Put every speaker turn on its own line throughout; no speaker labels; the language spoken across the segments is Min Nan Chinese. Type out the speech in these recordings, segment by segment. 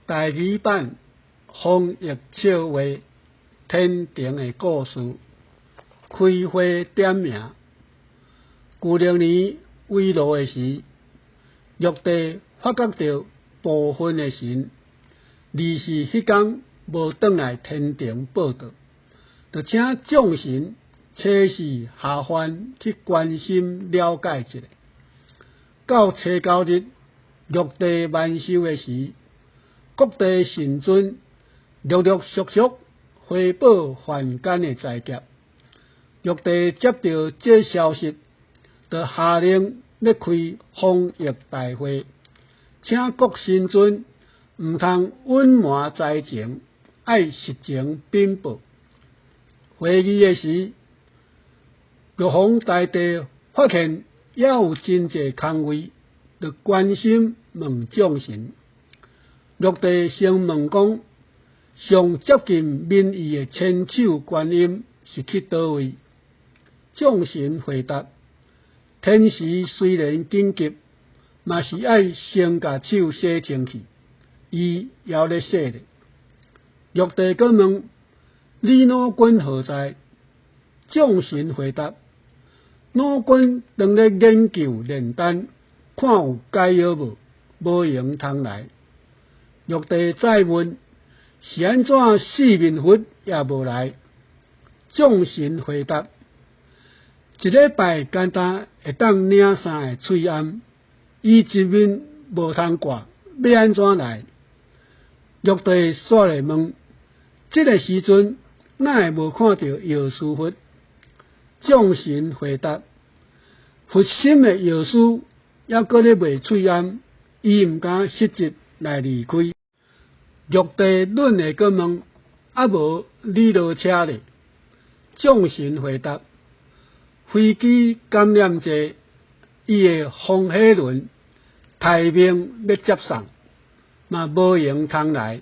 台語版防疫笑話天庭的故事，開會點名。舊曆年圍爐的時，玉帝發覺著部分的神，二是彼工無轉來天庭報到，就請眾神差使下凡去關心了解一下。到初九日，玉帝萬壽的時，各地神尊陸陸續續回報凡間的災劫。玉帝接著這消息，就下令欲開防疫大會，請各神尊毋通隱瞞災情，愛實情稟報。會議的時，玉皇大帝發現猶有真濟空位，就關心問眾神。玉帝先問講，上接近民意的千手觀音是去佗位？眾神回答：天時雖然緊急，嘛是愛先共手洗清氣，伊猶咧洗咧。玉帝閣問：李老君何在？眾神回答：老君當咧研究煉丹，看有解藥無？無閒通來。玉帝再問：是按怎四面佛也無來？眾神回答：一禮拜干焦會當領三个喙罨，伊一面無通掛，欲按怎來？玉帝煞來問：這个時陣哪會無看著藥師佛？眾神回答：佛心的藥師猶閣咧賣喙罨，伊毋敢失職來離開。玉帝忍會閣問：啊無李羅車咧？眾神回答：飛機感染濟，伊的風火輪刣命欲接送，嘛無閒通來。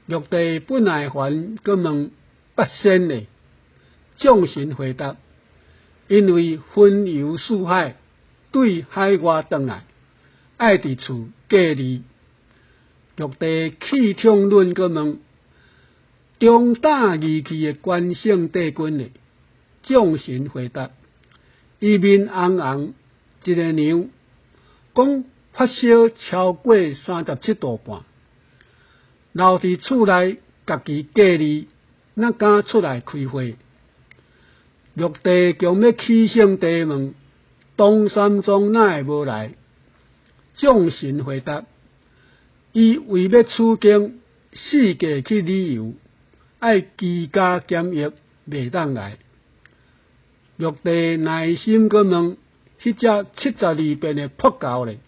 玉帝不耐煩閣問：八仙咧？眾神回答：因為雲遊四海，對海外轉來，愛佇厝隔離。玉帝氣沖論閣問：中大義氣的關聖帝君咧？眾神回答：伊面紅紅，一个娘講發燒超過37度半，留佇厝內家己隔離，哪敢出來開會？玉帝強欲起聖帝問：唐三藏哪會無來？眾神回答：伊為欲取經，四界去旅遊，愛居家檢疫，袂當來。玉帝耐心閣問：彼隻72變的破猴咧？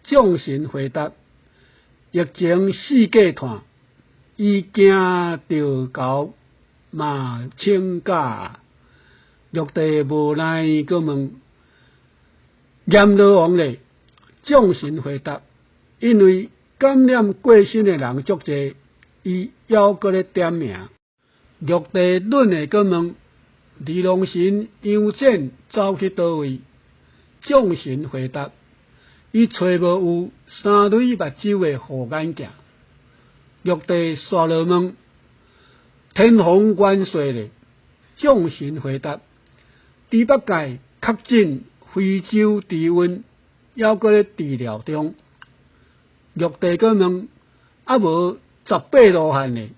眾神回答：疫情四界傳，伊驚著猴嘛請假。玉帝無奈閣問：閻羅王咧？眾神回答：因為感染過身的人足濟，伊猶閣咧點名。玉帝忍會閣問：二龍神楊戩走去佗位？眾神回答：伊揣無有三蕊目睭的護眼鏡。玉帝煞落問：天蓬元帥咧？眾神回答：豬八戒確診非洲豬瘟，猶閣咧治療中。玉帝閣問：啊無十八羅漢咧？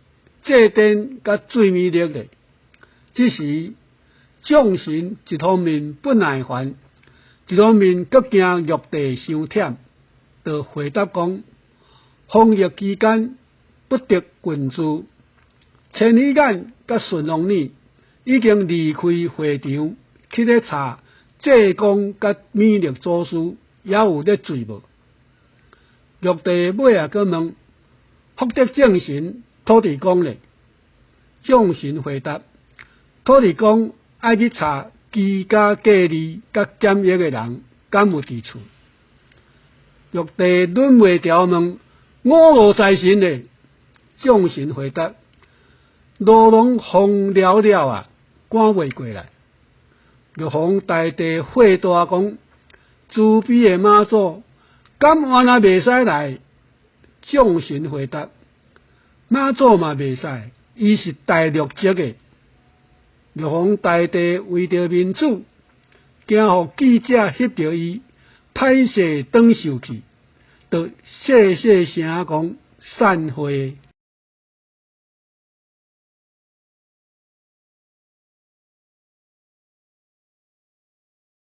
祭典佮水米力咧？這時眾神一方面不耐煩，一方面閣驚玉帝傷忝，就回答講：防疫期間不得群聚。千里眼佮順風耳已經離開會場，去咧查濟公佮彌勒祖師猶有咧醉無？玉帝尾仔閣問：福德正神土地公咧？眾神回答：土地公愛去查居家隔離佮檢疫的人，敢有佇厝？玉帝忍袂牢問：五路財神咧？眾神回答：羅龍放了了啊，趕袂過來。玉皇大帝火大講：慈悲的媽祖，敢按呢袂使來？眾神回答：媽祖嘛袂使，伊是大陸籍的。玉皇大帝為著面子，驚予記者翕著伊，歹勢轉受氣，就細細聲講散會。